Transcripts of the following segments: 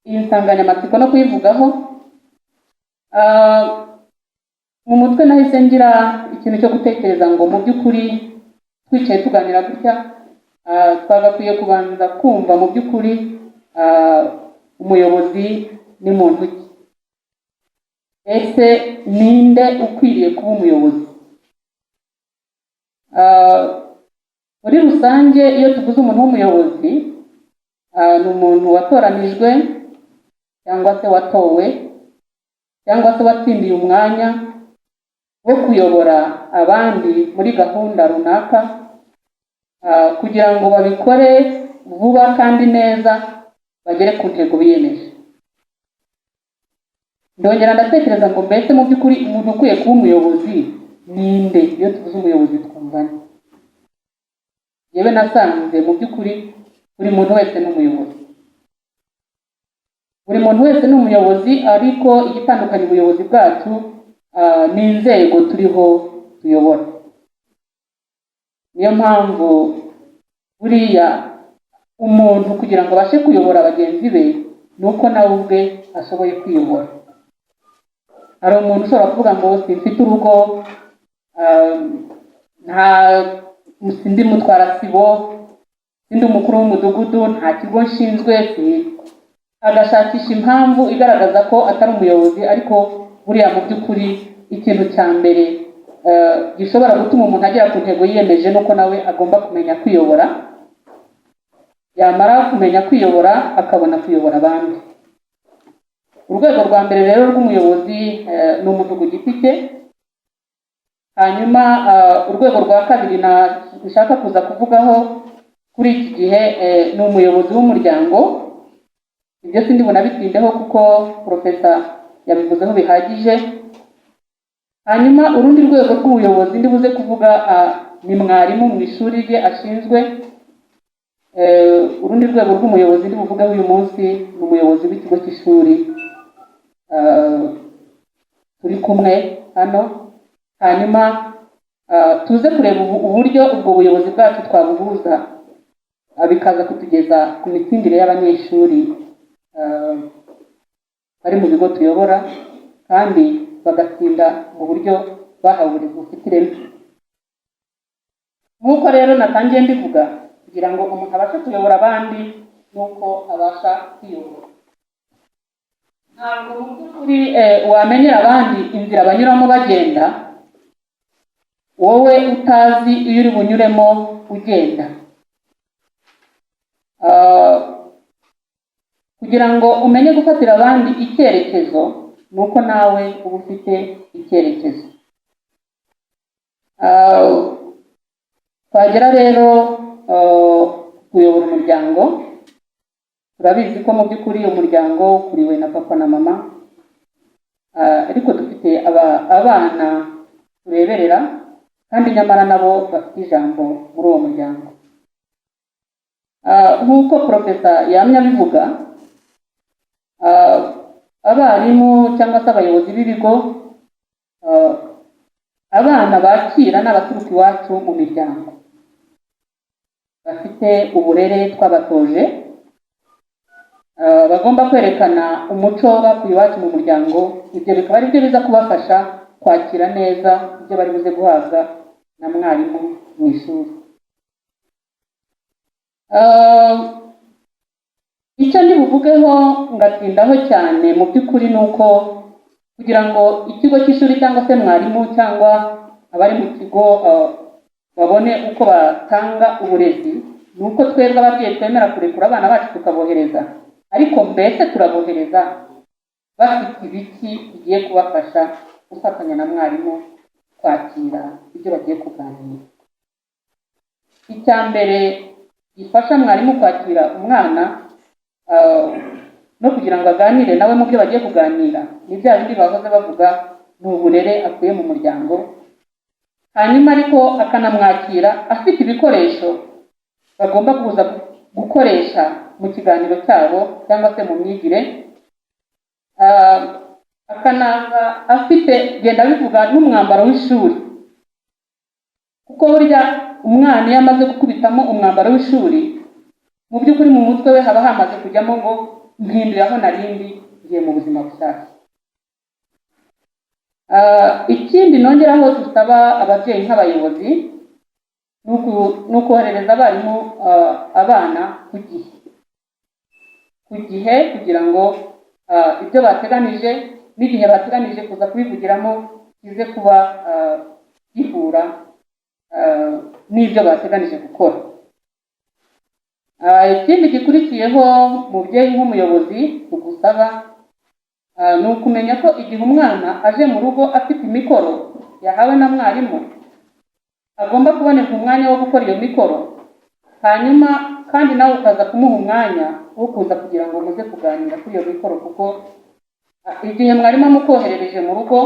Iyi nsanganyamatsiko no kuyivugaho, mu mutwe nahise ngira ikintu cyo gutekereza ngo mu by'ukuri twicaye tuganira gutya, twagakwiye kubanza kumva mu by'ukuri umuyobozi ni muntu ki? Ese ninde ukwiriye kuba umuyobozi? Muri rusange, iyo tuvuze umuntu w'umuyobozi, ni umuntu watoranijwe cyangwa se watowe cyangwa se watsindiye umwanya wo kuyobora abandi muri gahunda runaka, kugira ngo babikore vuba kandi neza, bagere ku ntego biyemeje. Ndongera ndatekereza ngo mbese mu by'ukuri umuntu ukwiye kuba umuyobozi ninde? Iyo tuvuze umuyobozi twumva nde? Yewe, nasanze mu by'ukuri buri muntu wese ni umuyobozi. Buri muntu wese ni umuyobozi, ariko igitandukanya ubuyobozi bwacu ni inzego turiho tuyobora. Niyo mpamvu buriya umuntu kugira ngo abashe kuyobora bagenzi be ni uko nawe ubwe ashoboye kwiyobora. Hari umuntu ushobora kuvuga ngo simfite urugo, nta sindi mutwara sibo, sindi umukuru w'umudugudu, nta kigo nshinzwe, agashakisha impamvu igaragaza ko atari umuyobozi. Ariko buriya mu by'ukuri ikintu cya mbere gishobora gutuma umuntu agera ku ntego yiyemeje nuko nawe agomba kumenya kwiyobora. Yamara kumenya kwiyobora, akabona kuyobora abandi. Urwego rwa mbere rero rw'umuyobozi ni umuntu ku giti cye. Hanyuma urwego rwa kabiri nshaka kuza kuvugaho kuri iki gihe ni umuyobozi w'umuryango. Ibyo sindi bunabitindeho kuko profesa yabivuzeho bihagije. Hanyuma urundi rwego rw'ubuyobozi ndi buze kuvuga ni mwarimu mu ishuri rye ashinzwe. Urundi rwego rw'umuyobozi ndi buvugeho uyu munsi ni umuyobozi w'ikigo cy'ishuri turi kumwe hano. Hanyuma tuze kureba uburyo ubwo buyobozi bwacu twabuhuza, bikaza kutugeza ku mitsindire y'abanyeshuri bari mu bigo tuyobora, kandi bagatsinda mu buryo bahawe uburezi bufite ireme. Nk'uko rero natangiye mbivuga, kugira ngo umuntu abashe kuyobora abandi nuko abasha kwiyobora. Ntabwo mu by'ukuri wamenyera abandi inzira banyuramo bagenda, wowe utazi iyo uri bunyuremo ugenda. Kugira ngo umenye gufatira abandi icyerekezo ni uko nawe uba ufite icyerekezo. Twagera rero kuyobora umuryango, turabizi ko mu by'ukuri umuryango ukuriwe na papa na mama, ariko dufite abana tureberera, kandi nyamara nabo bafite ijambo muri uwo muryango. Nk'uko profesa yamye abivuga, abarimu cyangwa se abayobozi b'ibigo, abana bakira ni abaturuka iwacu mu miryango, bafite uburere twabatoje, bagomba kwerekana umuco bakuye iwacu mu muryango. Ibyo bikaba ari byo biza kubafasha kwakira neza ibyo bari buze guhabwa na mwarimu mu ishuri. Icyo ndi buvugeho ngatindaho cyane mu by'ukuri ni uko kugira ngo ikigo cy'ishuri cyangwa se mwarimu cyangwa abari mu kigo babone uko batanga uburezi, ni uko twebwe ababyeyi twemera kurekura abana bacu tukabohereza. Ariko mbese turabohereza bafite ibiki bigiye kubafasha gufatanya na mwarimu kwakira ibyo bagiye kuganira? Icya mbere gifasha mwarimu kwakira umwana no kugira ngo aganire nawe mu byo bagiye kuganira ni bya bindi bahoze bavuga, ni uburere akuye mu muryango. Hanyuma ariko akanamwakira afite ibikoresho bagomba kuza gukoresha mu kiganiro cyabo cyangwa se mu myigire. Akanaza afite, genda bivuga, n'umwambaro w'ishuri, kuko burya umwana iyo amaze gukubitamo umwambaro w'ishuri, mu by'ukuri mu mutwe we haba hamaze kujyamo ngo Mpinduye aho narindi, ngiye mu buzima bushyashya. Ikindi nongeraho dusaba ababyeyi nk'abayobozi ni ukoherereza abarimu abana ku gihe kugira ngo ibyo bateganije n'igihe bateganije kuza kubivugiramo kize kuba gihura n'ibyo bateganije gukora. Ikindi gikurikiyeho, mubyeyi nk'umuyobozi tugusaba ni ukumenya ko igihe umwana aje mu rugo afite imikoro yahawe na mwarimu, agomba kubonerwa umwanya wo gukora iyo mikoro, hanyuma kandi nawe ukaza kumuha umwanya wo kuza kugira ngo muze kuganira kuri iyo mikoro, kuko igihe mwarimu amukoherereje mu rugo,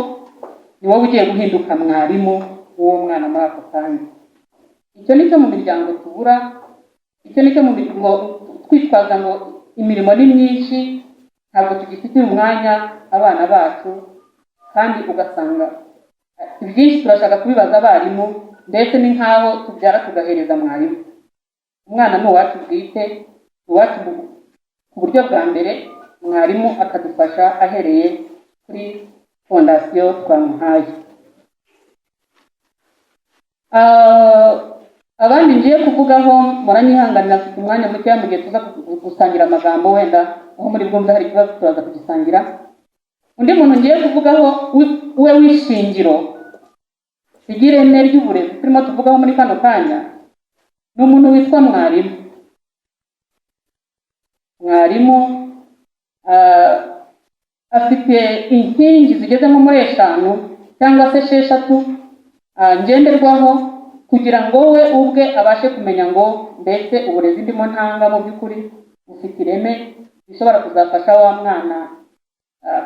ni wowe ugiye guhinduka mwarimu w'uwo mwana muri ako kanya. Icyo ni cyo mu miryango tubura, icyo ni cyo mu ngo twitwaza ngo imirimo ni myinshi, ntabwo tugifitiye umwanya abana bacu, kandi ugasanga ibyinshi turashaka kubibaza abarimu, ndetse ni nk'aho tubyara tugahereza mwarimu. Umwana ni uwacu bwite, uwacu ku buryo bwa mbere, mwarimu akadufasha ahereye kuri fondation twamuhaye. Abandi ngiye kuvugaho, muranyihanganira, mfite umwanya mukeya. Mu gihe tuza gusangira amagambo, wenda aho muri bwumve hari ikibazo turaza kugisangira. Undi muntu ngiye kuvugaho we w'ishingiro ry'ireme ry'uburezi turimo tuvugaho muri kano kanya ni umuntu witwa mwarimu. Mwarimu afite inkingi zigeze nko muri eshanu cyangwa se esheshatu ngenderwaho kugira ngo we ubwe abashe kumenya ngo mbese uburezi ndimo ntanga mu by'ukuri bufite ireme rishobora kuzafasha wa mwana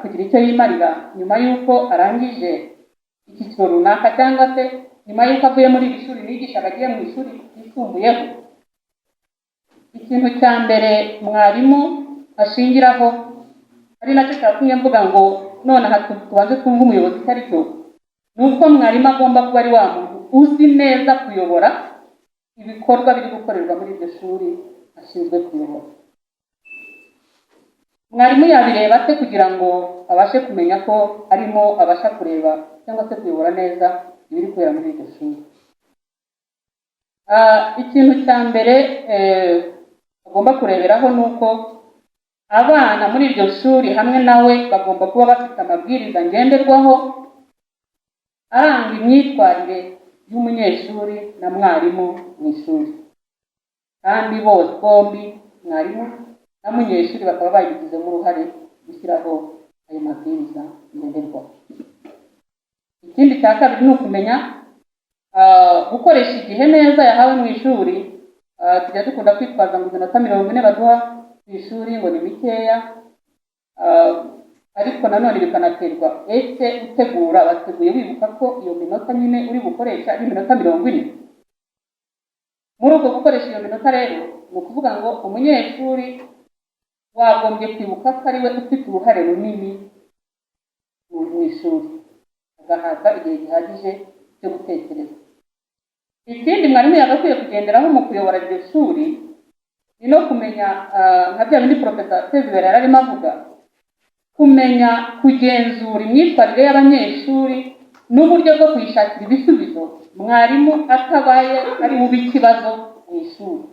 kugira icyo yimarira nyuma y'uko arangije icyiciro runaka, cyangwa se nyuma y'uko avuye muri iri shuri nigishaga agiye mu ishuri ryisumbuyeho. Ikintu cya mbere mwarimu ashingiraho, ari nacyo cyatumye mvuga ngo nonaha tubanze twumve umuyobozi icyo ari cyo, ni uko mwarimu agomba kuba ari wa muntu uzi neza kuyobora ibikorwa biri gukorerwa muri iryo shuri ashinzwe kuyobora. Mwarimu yabireba ate kugira ngo abashe kumenya ko arimo abasha kureba cyangwa se kuyobora neza ibiri kubera muri iryo shuri? Ikintu cya mbere agomba kureberaho ni uko abana muri iryo shuri hamwe nawe bagomba kuba bafite amabwiriza ngenderwaho aranga imyitwarire y'umunyeshuri na mwarimu mu ishuri, kandi bose bombi, mwarimu na munyeshuri, bakaba babigizemo uruhare gushyiraho ayo mabwiriza ngenderwaho. Ikindi cya kabiri ni ukumenya gukoresha igihe neza yahawe mu ishuri. Tujya dukunda kwitwaza ngo iminota 40 baduha ku ishuri ngo ni mikeya, ariko nanone bikanaterwa ese utegura wateguye wibuka ko iyo minota nyine uri bukoresha ari iminota 40. Muri uko gukoresha iyo minota rero, ni ukuvuga ngo umunyeshuri wagombye kwibuka ko ari we ufite uruhare runini mu ishuri, agahabwa igihe gihagije cyo gutekereza. Ikindi mwarimu yagakwiye kugenderaho mu kuyobora iryo shuri ni no kumenya nka bya bindi Professor Sezibera yari arimo avuga, kumenya kugenzura imyitwarire y'abanyeshuri n'uburyo bwo kuyishakira ibisubizo, mwarimu atabaye ari bube ikibazo mu ishuri.